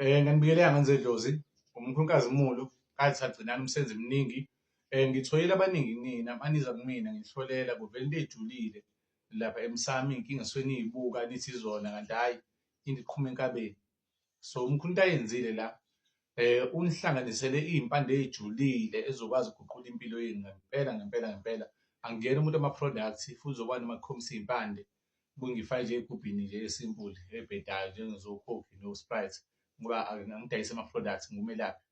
Ngiyanibingelela ngane zedlozi, uMkhulukazi kathi sagcinana umsebenzi mningi. Ngitholile abaningi kunina maniza kumina ngihlolela kuvela into ey'julile lapha emsamo, iy'nkinga enisuke niy'buka nithi izona kanti hhayi into iqhuma enkabeni. So, umkhulu into ayenzile la unihlanganisele iy'mpande ey'julile ezizokwazi ukuguqula impilo yenu ngempela ngempela ngempela. Angiyena umuntu wama-products futhi uzokwazi noma ngikukhombise iy'mpande ngifake nje ey'gubhini nje e-simple ebhedayo njengezo-Coke no-Sprite ngoba angidayisi ama-products ngumelaphi.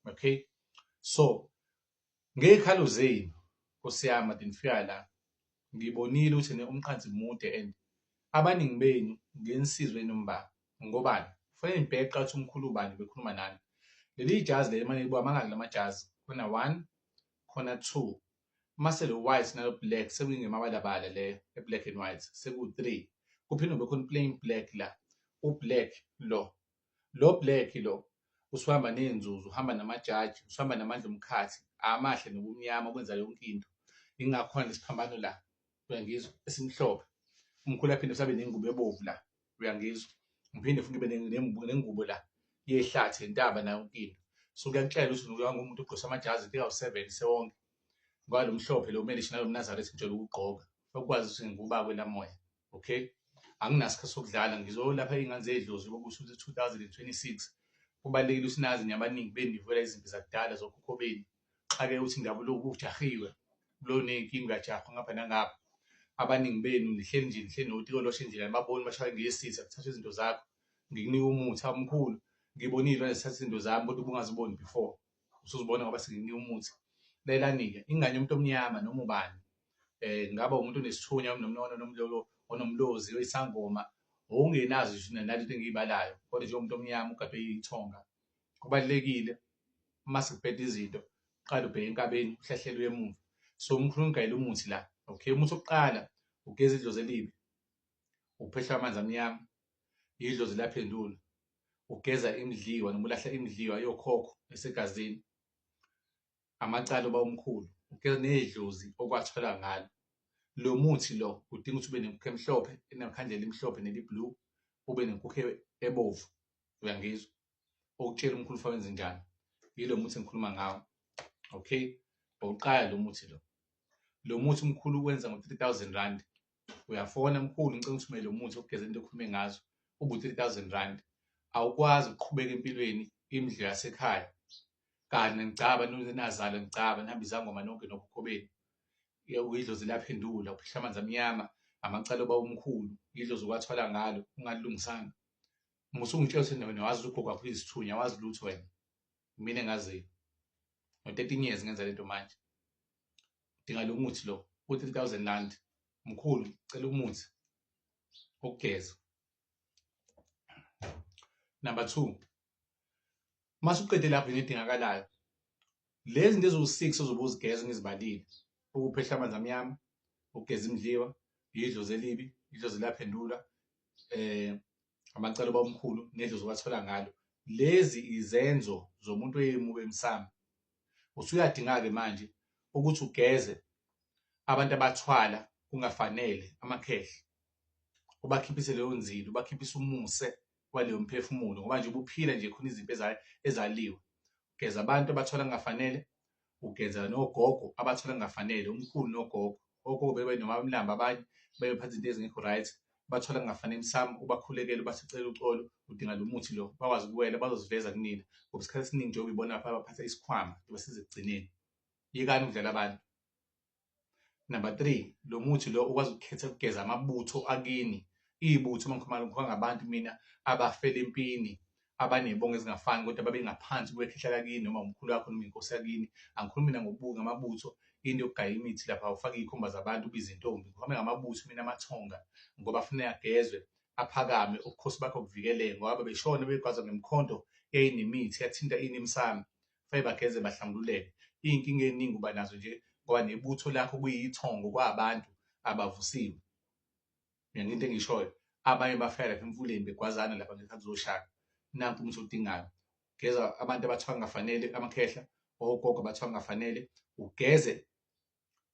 Okay, so ngey'khalo zenu Nkosi yami kade nifika la ngibonile ukuthi ne umqansi mude and abaningi benu ngenisizwe nomba ngobani kufanele nibheke kuqala ukuthi umkhulu ubani bekhuluma nani. Leli jazi leli manje libuka mangaki lamajazi khona one khona two mase lo white nalo black sekuyingemabalabala leyo e-black and white seku-three kuphinde kube khona plain black la u-black lo lo black lo usuhamba ney'nzuzo uhamba namajaji usuhamba namandla omkhathi amahle nobumnyama kwenza yonke into ingakhona lesiphambano la uyangizwa esimhlophe umkhulu aphinde usabe nengubo ebovu la uyangizwa ngiphinde futhi ngibe nengubo la yehlathi yentaba nayo yonke into so kuyakutshela ukuthi uyangumuntu ogqosa amajazi into ekawu-seven sewonke ngoba lo mhlophe lo kumele nalo mnazaretha ngijwayele ukugqoka ukwazi ukuthi ngikuba kwelamoya. Okay, anginasikhathi sokudlala ngizolapha iy'ngane zedlozi ngoba kusho ukuthi 2026 kubalulekile ukuthi nazi nabaningi benu nivela izimpi zakudala zokhokho benu. Xake ukuthi indaba lokhu ujahiwe lo ney'nkinga uyajahwa ngapha nangapha. Abaningi benu nihleli nje nihleli notikoloshe endlela nibaboni bashaye ngesitha kuthathwa izinto zakho. Ngikunika umuthi awumkhulu ngibonile manje sithatha izinto zami kodwa ubungaziboni before usuzibona ngoba sengikunika umuthi. Lalelani-ke ingane yomuntu omnyama noma ubani ngaba umuntu onesithunya onomnono onomlolo onomlozi oyisangoma ongenazo nje nalento engiyibalayo kodwa njengomuntu omnyama ugadwe yithonga kubalulekile uma sekubheda izinto uqale ubheke enkabeni uhlahlele uye emuva. So umkhulu ungigayela umuthi la. Okay, umuthi wokuqala ugeza idlozi elibi, uphehla amanzi amnyama, idlozi liyaphendula, ugeza imidliwa noma ulahla imidliwa yokhokho esegazini. Amacala oba omkhulu ugeza nedlozi okwathola ngalo. Lo muthi lo udinga ukuthi ube nenkukhu emhlophe enekhandlela elimhlophe neli-blue, ube nenkukhu ebovu, uyangizwa? Okutshela umkhulu ufa wenze njani. Yilo muthi engikhuluma ngawo. Okay, owokuqala lo muthi lo. Lo muthi umkhulu uwenza ngo-R3000. Uyafona mkhulu ngicela ungithumele lo muthi wokugeza into okhulume ngazo ubu-R3000. Awukwazi ukuqhubeka empilweni imidlo yasekhaya kanti ngicaba nazalwa ngicaba nihamba izangoma nonke nokhokho benu. Idlozi liyaphendula uphihla amanzi amnyama amacala oba omkhulu idlozi okwathwala ngalo ungalilungisanga. Musa ungitshela ukuthi wena wazi ugogo wakho uyisithunywa awazi lutho wena. Mina engaziyo. Ngo-13 years ngenza lento manje. Udinga lo muthi lo u-R3000 rand. Mkhulu cela umuthi wokugeza. Number 2 mase uqede lapho into edingakalayo lezi zinto eziwu-six ozobe uzigeza ngizibalile ukuphehla amanzi amnyama ukugeza imidliwa idlozi elibi idlozi liyaphendula amacala obamkhulu nedlozi obathola ngalo. Lezi izenzo zomuntu oyemuka emsamo. Usuyadinga-ke manje ukuthi ugeze abantu abathwala kungafanele amakhehla ubakhiphise leyo nzilo ubakhiphise umuse waleyo mphefumulo ngoba nje ubuphila nje khona izimpi ezaliwe. Ugeza abantu abathwala kungafanele, ugeza nogogo abathwala kungafanele, umkhulu nogogo. Ogogo bebenomamlambo abanye bebephatha izinto ezingekho right, bathwala kungafanele emsamo ubakhulekele ubacele uxolo, udinga lo muthi lo bakwazi ukuwela bazoziveza kunina ngoba isikhathi esiningi njengoba ubona lapha baphatha isikhwama njengoba size ekugcineni. Yekani ukudlala abantu. Number 3 lo muthi lo ukwazi ukukhetha ukugeza amabutho akini ibutho uma ngikhuluma ngikhuluma ngabantu mina abafela empini abanezibongo ezingafani kodwa babengaphansi kwekhehla lakini noma umkhulu wakho noma inkosi yakini. Angikhulumi mina ngokubuka ngamabutho into yokugaya imithi lapha ufake iy'khumba zabantu ubize intombi. Ngikhuluma ngamabutho mina amathonga ngoba afuneka agezwe aphakame ubukhosi bakhe buvikeleke ngoba bebeshona begwazwa ngemikhonto eyayinemithi yathinta ini emsamo. Kufanele bageze bahlambululeke. Iy'nkinga ey'ningi uba nazo nje ngoba nebutho lakho kuyithongo kwabantu abavusiwe. Mina into engiyishoyo abanye bafela lapha emfuleni begwazana lapha ngekhathi zoshaka. Nanku umuthi odingayo. Geza abantu abathiwa kungafanele amakhehla, ogogo abathiwa kungafanele, ugeze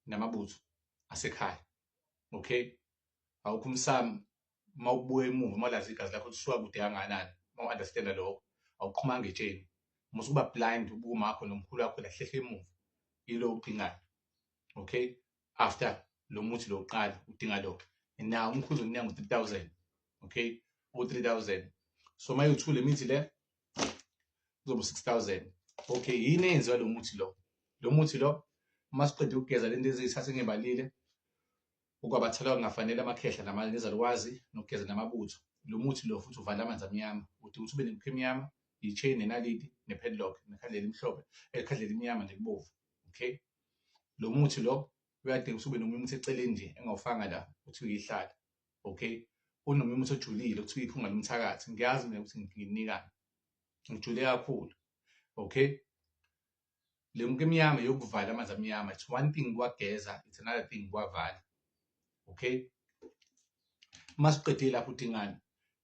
namabutho asekhaya. Okay? Awukho umsamo uma ubuya emuva uma ulazi igazi lakho lisuka kude kangakanani, uma u-understand-a lokho. Awuqhumanga etsheni. Musa ukuba blind ubuka umakho nomkhulu wakho lahlehle emuva. Yilo udingayo. Okay? After lo muthi lo uqala udinga lo. And now umkhuzo unika ngo-3000. Okay? U-3000. So mayu-2 le mithi le kuzoba 6000. Okay, yini eyenziwa lo muthi lo? Lo muthi lo uma siqeda ukugeza lento eziyithatha ngibalile ukwabathelwa kungafanele amakhehla namanye nezalukwazi nokugeza namabutho. Lo muthi lo futhi uvala amanzi amnyama. Udinga ukuthi ube nenkukhu emnyama, i-chain nenaliti, ne-padlock, nekhandlela elimhlophe, ekhandlela elimnyama nelibovu. Okay? Lo muthi lo uyadinga ukuthi ube nomunye umuthi eceleni nje engawufanga la uthi uyihlala. Okay? Unomunye umuthi ojulile kuthiwa iphunga lomthakathi. Ngiyazi mina ukuthi nginikani. Ngijule kakhulu. Okay? Le nkuku emnyama yokuvala amanzi amnyama. It's one thing kuwageza, it's another thing kuwavala. Okay? Uma siqedile lapho udingani?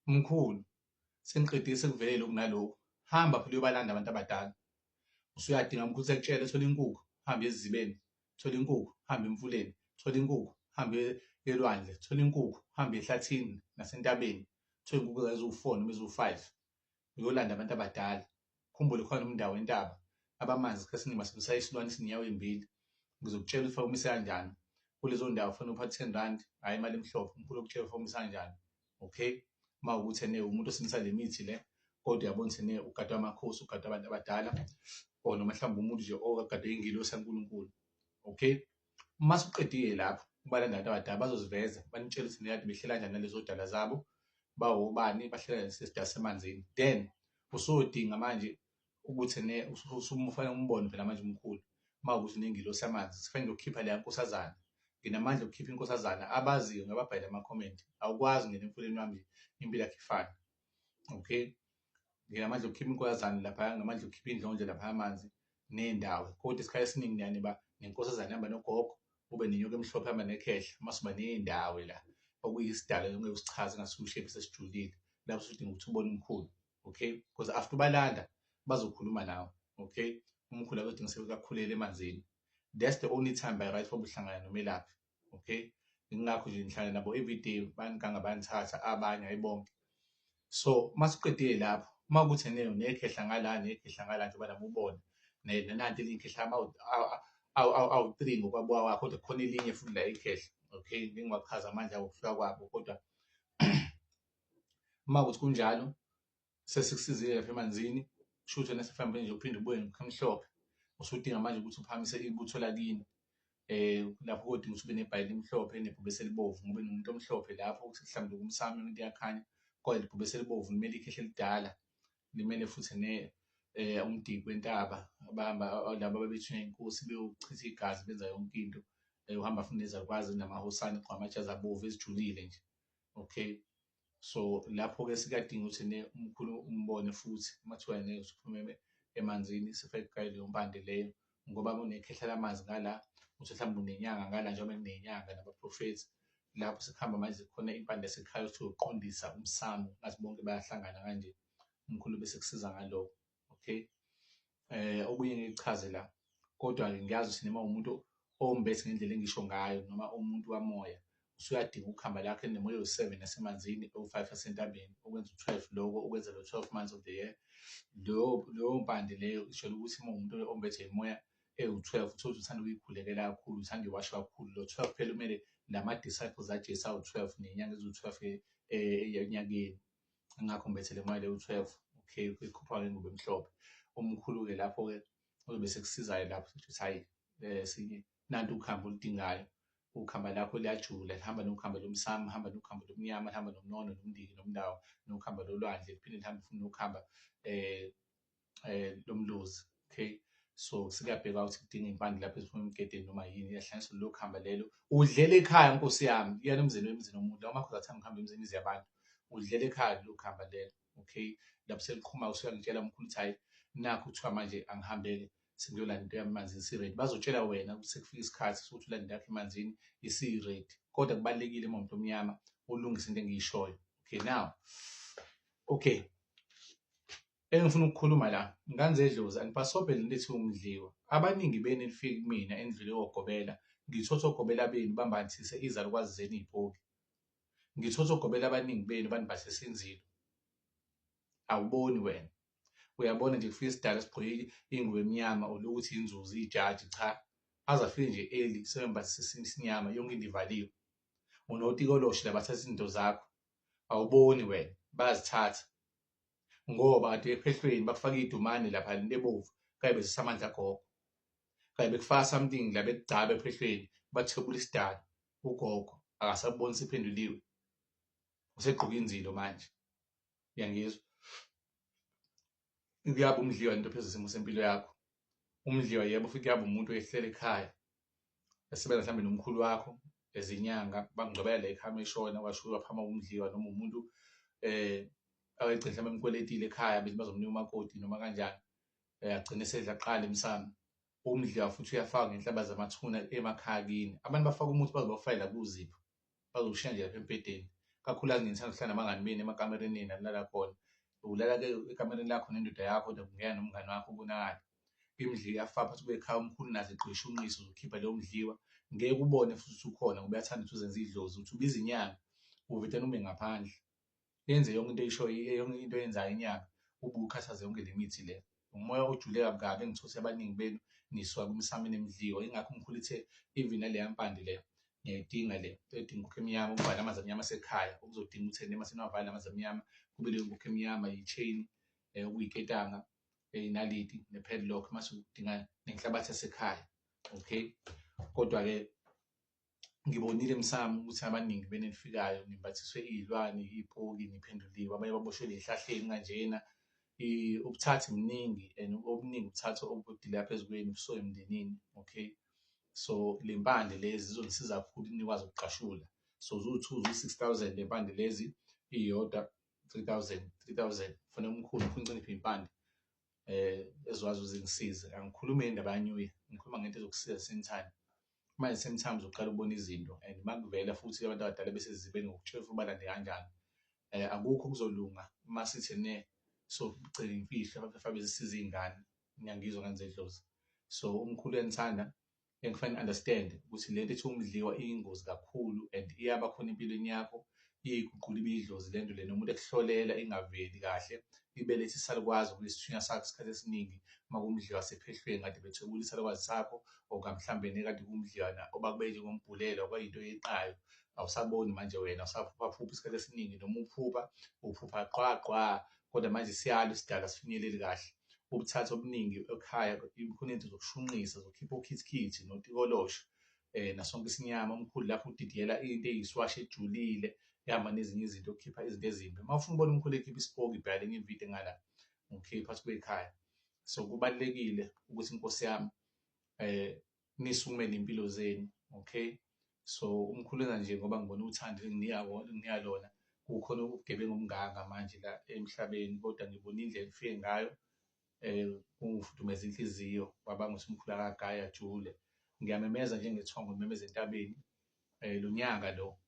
Mkhulu, sengiqedile sekuvelele lokhu nalokhu. Hamba phela uyobalanda abantu abadala. Usuyadinga mkhulu sekutshela thola inkukhu, hambe ezizibeni, thola inkukhu, hambe emfuleni, thola inkukhu, hambe elwandle, thola inkukhu, hambe ehlathini nasentabeni. Thola inkukhu eziwu-4 noma eziwu-5. Uyolanda abantu abadala. Khumbule khona umndawo wentaba. Abamanzi isikhathi esiningi basebenzisa isilwane esinenyawo ezimbili. Ngizokutshela ukuthi umise kanjani. Kulezo ndawo kufanele uphathe 10 rand, hhayi imali emhlophe. Umkhulu okutshela ukuthi umise kanjani. Okay? Uma ukuthi ene umuntu osebenzisa le mithi le, kodwa uyabona ukuthi ene ugadwa amakhosi, ugadwa abantu abadala, or noma mhlawumbe umuntu nje ogadwe ingilosi kaNkulunkulu. Okay? Uma suqedile lapho, ubalanda abantu abadala bazoziveza, banitshele ukuthi nekade behlela kanjani nalezo dala zabo, bawobani, bahlela kanjani lesidala semanzini. Then usuyodinga manje ukuthi ne usufanele umbone phela manje umkhulu uma ukuthi nengilosi yamanzi sifanele ukukhipha leya nkosazana. Nginamandla okukhipha inkosazana, abaziyo ngababhale ama-comment. Awukwazi ungena emfuleni wami impilo yakho ifane. Okay? Nginamandla okukhipha inkosazana lapha, nginamandla okukhipha indlondlo lapha amanzi nendawo. Kodwa isikhathi esiningi niyani ba nenkosazana ihamba nogogo, ube nenyoka emhlophe ihamba nekhehla, mase uba ney'ndawo la okuyisidalo ongeke usichaze ngase ushape sesijulile. Lapho usudinga ukuthi ubone umkhulu. Okay? Because after ubalanda bazokhuluma nawe. Okay? Umkhulu akudinga sekakhulele emanzini. That's the only time by right uhlangana nomelaphi. Okay? Ingakho nje ngihlangana nabo every day, baniganga banithatha abanye ayibonke. So masiqedile lapho, uma kuthi nekhehla ngala nekhehla ngala njengoba nami ubona nanti elinye ikhehla awu-3 ngokwabuka kwakho, kodwa kukhona elinye futhi la ikhehla. Okay, ngingachaza amandla ngokuhluka kwabo, kodwa uma kuthi kunjalo sesikusizile lapha emanzini, kusho ukuthi wena sefambe nje uphinde ubuye ngokumhlophe. Usudinga manje ukuthi uphakamise ibutho lakini. Lapho kodinga ukuthi ube nebhayi elimhlophe nebhubesi elibovu, ngoba nomuntu omhlophe lapho ukuthi mhlawumbe kumsamo into iyakhanya, kodwa ibhubesi elibovu limele ikhehla elidala, limele futhi ne umdiki wentaba, abahamba laba ababethunywa inkosi beyochitha igazi benza yonke into. Uhamba futhi nezalukwazi namahosana egqoka amajazi abovu ezijulile nje. Okay? So lapho-ke sikadinga ukuthi ne umkhulu umbone futhi uma kuthiwa ne usuphume emanzini sifake kuqale leyo mpande leyo, ngoba kunekhehla lamanzi ngala, uthi mhlawumbe unenyanga ngala njengoba kunenyanga nabaprofethi. Lapho sekuhamba manje khona impande yasekhaya ukuthi uyoqondisa umsamo, ngathi bonke bayahlangana kanje, umkhulu bese kusiza ngalokho. Okay? Okunye ngikuchaze la, kodwa-ke ngiyazi ukuthi noma umuntu ombethe ngendlela engisho ngayo noma umuntu wamoya usuyadinga ukuhamba lakho enomoya ewu-7 yasemanzini, ewu-5 yasentabeni, okwenza u-12 lokho, ukwenza lo 12 months of the year. Leyo mpande leyo isho ukuthi uma umuntu ombethe imoya ewu-12, uthole ukuthi uthanda ukuyikhulekela kakhulu, uthanda iwasho kakhulu. Lo 12 phela kumele lama disciples aJesu awu-12 ney'nyanga eziwu-12 enyakeni. Ingakho ngibethe le moya leyo 12. Okay, ikhupha ngengubo emhlophe. Umkhulu-ke lapho-ke uzobe sekusizayo lapho ukuthi hhayi sinye nanti ukhambi oludingayo. Ukhamba lakho liyajula, lihamba nokhamba lomsamo, lihamba nokhamba lomnyama, lihamba nomnono, nomndiki, nomndawo, nokhamba lolwandle, liphinde lihambe futhi nokhamba lomlozi. Okay? So sikuyabheka ukuthi kudinga impande lapho eziphuma emgedeni noma yini, iyahlanganiswa lelo khamba lelo. Udlela ekhaya nkosi yami, iyana emzini wemzini womuntu. Lawo makhosi athanda ukuhamba emzini imizi yabantu. Udlela ekhaya lelo khamba lelo. Okay? Lapho seliqhuma usuyangitshela umkhulu ukuthi hhayi nakhu kuthiwa manje angihambeke sengiyolanda into yami emanzini isi-ready. Bazotshela wena ukuthi sekufika isikhathi sokuthi ulande into yakho emanzini isi-ready. Kodwa kubalulekile uma umuntu omnyama ulungise into engiyishoyo. Okay, now. Okay. Engifuna ukukhuluma la, ngane zedlozi, anibhasobhe lento ethi umdliwa. Abaningi benu enifike kumina enidlule ogobela, ngithotha ogobela benu bambathise izalukwazi zenu iy'poki. Ngithotha ogobela abaningi benu banibhathise inzilo. Awuboni wena. Uyabona nje kufika isidala sigqoke ingubo emnyama olukuthi inzuzi ijaji, cha, aze afike nje early sebembathisa isinyama, yonke into ivaliwe. Unotikoloshe la bathatha izinto zakho, awuboni wena, bayazithatha ngoba kade ephehlweni bakufaka idumane lapha lento ebovu kaye besisa amandla gogo, kaye bekufaka something la bekugcaba ephehlweni, bathwebula isidala ugogo akasaboni siphenduliwe, usegqoka inzilo manje. Uyangizwa? Kuyaba umdliwa into phezu isimo sempilo yakho. Umdliwa yebo futhi kuyaba umuntu oyehlele ekhaya esebenza mhlawumbe nomkhulu wakho ezinyanga bamngcwabela la ekhaya eshona kwasho waphama umdliwa, noma umuntu awegcina mhlawumbe emkweletile ekhaya bethi bazomnika umakoti noma kanjani, agcine esedla kuqala emsamo. Umdliwa futhi uyafaka ngenhlaba zamathuna emakhaya kini. Abantu bafaka umuthi bazobafakela kuzipho, bazowushiya nje lapha embhedeni. Kakhulukazi nginithanda ukuhlala nabangani benu emakamereni enu anilala khona. Ulala-ke ekamereni lakho nendoda yakho, kungena nomngani wakho kubonakale. Imidliwa iyafaka phakathi kwekhaya, umkhulu nazo igqishunqise uzokhipha leyo mdliwa. Ngeke ubone futhi ukuthi ukhona ngoba uyathanda ukuthi uzenze idlozi, uthi ubiza inyanga uvedane ume ngaphandle. Yenze yonke into eyishoyo, yonke into oyenzayo inyanga, ubuye ukhathaze yonke le mithi le. Umoya ojule kabi kabi engithuthi abaningi benu nisuka kwimisamo enemidliwa. Ingakho umkhulu ethe even naleya mpande le ngiyayidinga le edinga inkukhu emnyama, ukuvala amanzi amnyama asekhaya okuzodinga ukuthi ene mase niwavala amanzi amnyama kube leyo nkukhu emnyama yi-chain, okuyiketanga, inaliti ne-padlock, mase udinga nenhlabathi yasekhaya. Okay, kodwa-ke ngibonile emsamo ukuthi abaningi benu enifikayo nimbathiswe iy'lwane, iy'poki, niphenduliwe, abanye baboshelwe ey'hlahleni kanjena. Ubuthathi buningi and obuningi ubuthathi obudila phezu kwenu busuka emndenini. Okay, so le mpande lezi zizonisiza kakhulu nikwazi ukuqashula. So ziwu-two, ziwu-6,000 le mpande lezi, iyodwa 3,000, 3,000. Kufanele umkhulu ngifuna iy'mpande ezokwazi ukuthi zingisize. Angikhulumi ngendaba ka-New Year, ngikhuluma ngento ezokusiza same time. Manje same time uzoqala ukubona izinto and makuvela futhi abantu abadala besezibeni ngokutshela ukuthi ubalande kanjani. Akukho okuzolunga uma sithi ne sogcina imfihlo abantu bezisiza iy'ngane. Niyangizwa ngane zedlozi. So umkhulu uyanithanda, engifane understand ukuthi lento ethi umdliwa iyingozi kakhulu and iyaba khona empilweni yakho, iyiguqula ibe idlozi lento le, nomuntu ekuhlolela ingaveli kahle, ibelethe isalukwazi okuyisithunywa sakho isikhathi esiningi uma kumdliwa sephehlweni kade bethwebula isalukwazi sakho, or mhlawumbe nekade kumdliwa obakube njengombhulelo kwayinto eyeqayo, awusaboni manje wena, awusaphuphaphuphi isikhathi esiningi, noma uphupha uphupha qwa qwa, kodwa manje siyalo isidala sifinyeleli kahle. Ubuthatha obuningi ekhaya khona izinto zokushunqisa zokukhipha okhithikhithi notikoloshe, nasonke isinyama. Umkhulu lapho udidiyela into eyisiwasho ejulile ehamba nezinye izinto ukukhipha izinto ezimbi. Uma ufuna ukubona umkhulu ekhipha isipoki, bheka lenye ividiyo engala, okay, phakathi kwekhaya. So kubalulekile ukuthi inkosi yami nisukumele iy'mpilo zenu. Okay, so umkhulu wenza nje ngoba ngibona uthando enginika lona. Kukhona ubugebengu obungaka manje la emhlabeni, kodwa ngibona indlela enifike ngayo kungifudumeza inhliziyo, kwabanga ukuthi umkhulu akagayi ajule. Ngiyamemeza njengethongo ngimemeza entabeni, lo nyaka lo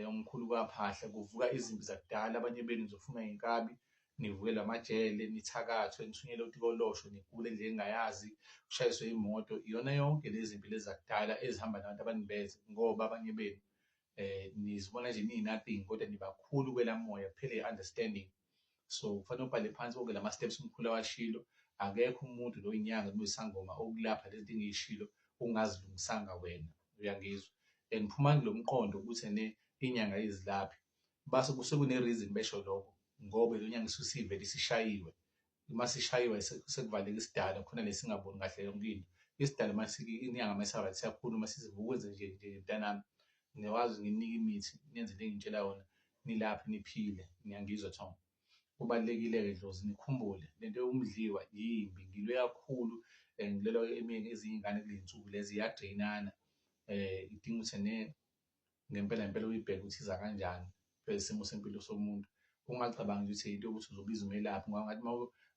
omkhulu kwaphahla kuvuka izimpi zakudala, abanye benu nizofunwa iy'nkabi, nivukelwe amajele, nithakathwe, nithunyelwe otikolosho, nigule nje engingayazi, ushayiswe imoto. Iyona yonke lezi zimpi lezi zakudala ezihamba nabantu abanibethe ngoba abanye benu nizibona nje niyi-nothing kodwa nibakhulu kwelamoya, kuphela i-understanding. So kufanele ubhale phansi konke lama steps umkhulu awashilo. Akekho umuntu lo inyanga noma isangoma okulapha lezi zinto engiyishilo ungazilungisanga wena. Uyangizwa? And phumani kulo mqondo ukuthi ene inyanga izilaphi. Base kusekune-reason besho lokho ngoba lo nyanga isuke isivele isishayiwe. Uma sishayiwe sekuvaleka isidala khona lesingaboni kahle yonke into. Isidala mase inyanga mase right siyakhuluma sithi vuka wenze nje nje mntanami. Ngiyakwazi nginike imithi nenze le engitshela yona nilaphe niphile. Niyangizwa Thongo? Kubalulekile-ke dlozi nikhumbule lento yomdliwa yimbi, ngilwe kakhulu ngilwela eminye ezinye iy'ngane kule y'nsuku lezi iyadrain-ana, idinga ukuthi ene ngempela ngempela uyibheke ukuthi iza kanjani isimo sempilo somuntu. Ungacabangi ukuthi into yokuthi uzobiza umelaphi ngoba ngathi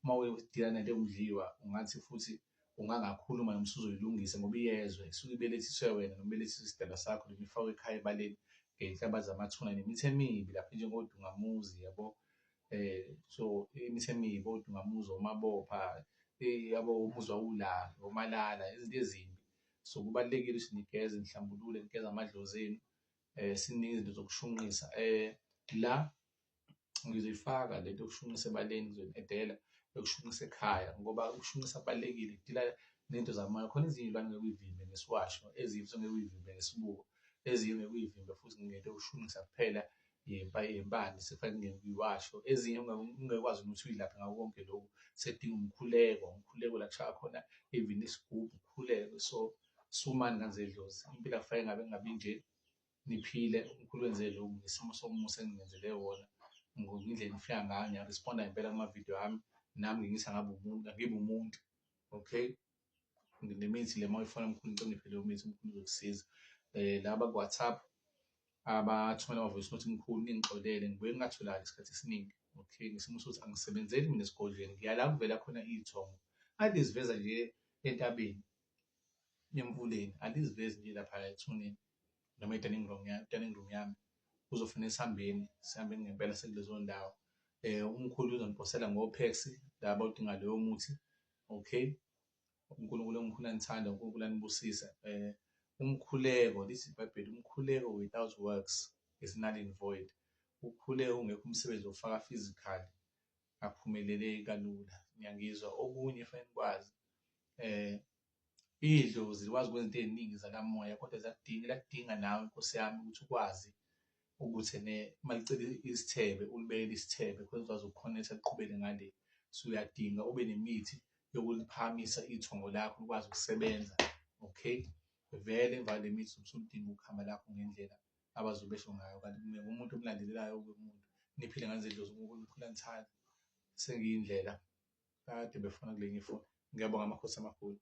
uma udila nento ewumdliwa ungathi futhi ungangakhuluma noma usuzoyilungisa ngoba iyezwa isuke ibelethiswe wena noma ibelethiswe isidalwa sakho noma ifakwe ekhaya ebaleni ngey'nhlaba zamathuna nemithi emibi lapha enjengodungamuzi yabo. So imithi emibi odungamuzi, omabopha, yabo umuzwa ula, omalala, izinto ezimbi. So kubalulekile ukuthi nigeze nihlambulule, nigeze amadlozi enu, siningi izinto zokushunqisa. La ngizoyifaka lento yokushunqisa ebaleni ngizoyi-add-ela. yokushunqisa ekhaya ngoba ukushunqisa kubalulekile kudila nento zamoya. Khona ezinye iy'lwane ngeke uy'vimbe ngesiwasho, ezinye futhi ngeke uy'vimbe ngesibuko, ezinye ngeke uy'vimbe futhi ngento yokushunqisa kuphela yempande sekufanele kungene kwiwasho. Ezinye ungeke ukwazi ukuthi uyilaphe ngako konke lokhu, sekudinga umkhuleko, umkhuleko la kushaywa khona even isigubhu kukhulekwe. So, sukumani ngane zedlozi, impilo akufanele ngabe kungabi nje, niphile. Umkhulu wenze lokhu ngesimo somusa eningenzele wona, ngendlela enifika ngayo, niya-respond-a ngempela kumavidiyo ami, nami ngithi angabe umuntu, angibe umuntu, okay? Nginemithi le uma uyifuna mkhulu ngicela ungiphe leyo mithi umkhulu uzokusiza. Laba ku-WhatsApp abathumela ama-voice note mkhulu ningixolele ngibuye ngingatholakali isikhathi esiningi. Okay, ngesimo sokuthi angisebenzeli mina esigodlweni ngiya la kuvela khona iy'thombe. Aliziveza nje entabeni emfuleni, alizivezi nje laphaya ethuneni noma e-dining room dining room yami. Kuzofuneka sihambeni, sihambeni ngempela sekulezo ndawo. Umkhulu uzoniposela ngophekisi la abawudinga loyo muthi, okay. UNkulunkulu omkhulu anithande, uNkulunkulu anibusise. Umkhuleko, lithi iBhayibheli, umkhuleko without works is null and void. Ukukhuleka ungekho umsebenzi ofaka physically akuphumeleleki kalula. Niyangizwa? Okunye efanele nikwazi idlozi likwazi ukwenza into ey'ningi zakamoya kodwa ziyakudinga, liyakudinga nawe Nkosi yami ukuthi ukwazi ukuthi ene uma licela isithebe ulibekele isithebe khona uzokwazi ukukhonektha liqhubeke ngale. So, uyadinga ube nemithi yokuliphakamisa ithongo lakho likwazi ukusebenza, okay? Vele emva kwale mithi uzobe usudinga ukuhamba lakho ngendlela abazobe besho ngayo. Kanti umuntu omlandelelayo-ke umuntu. Niphile ngane zedlozi, uNkulunkulu anithande. Sengiyindlela kade befuna kulenye ifoni. Ngiyabonga Makhosi amakhulu.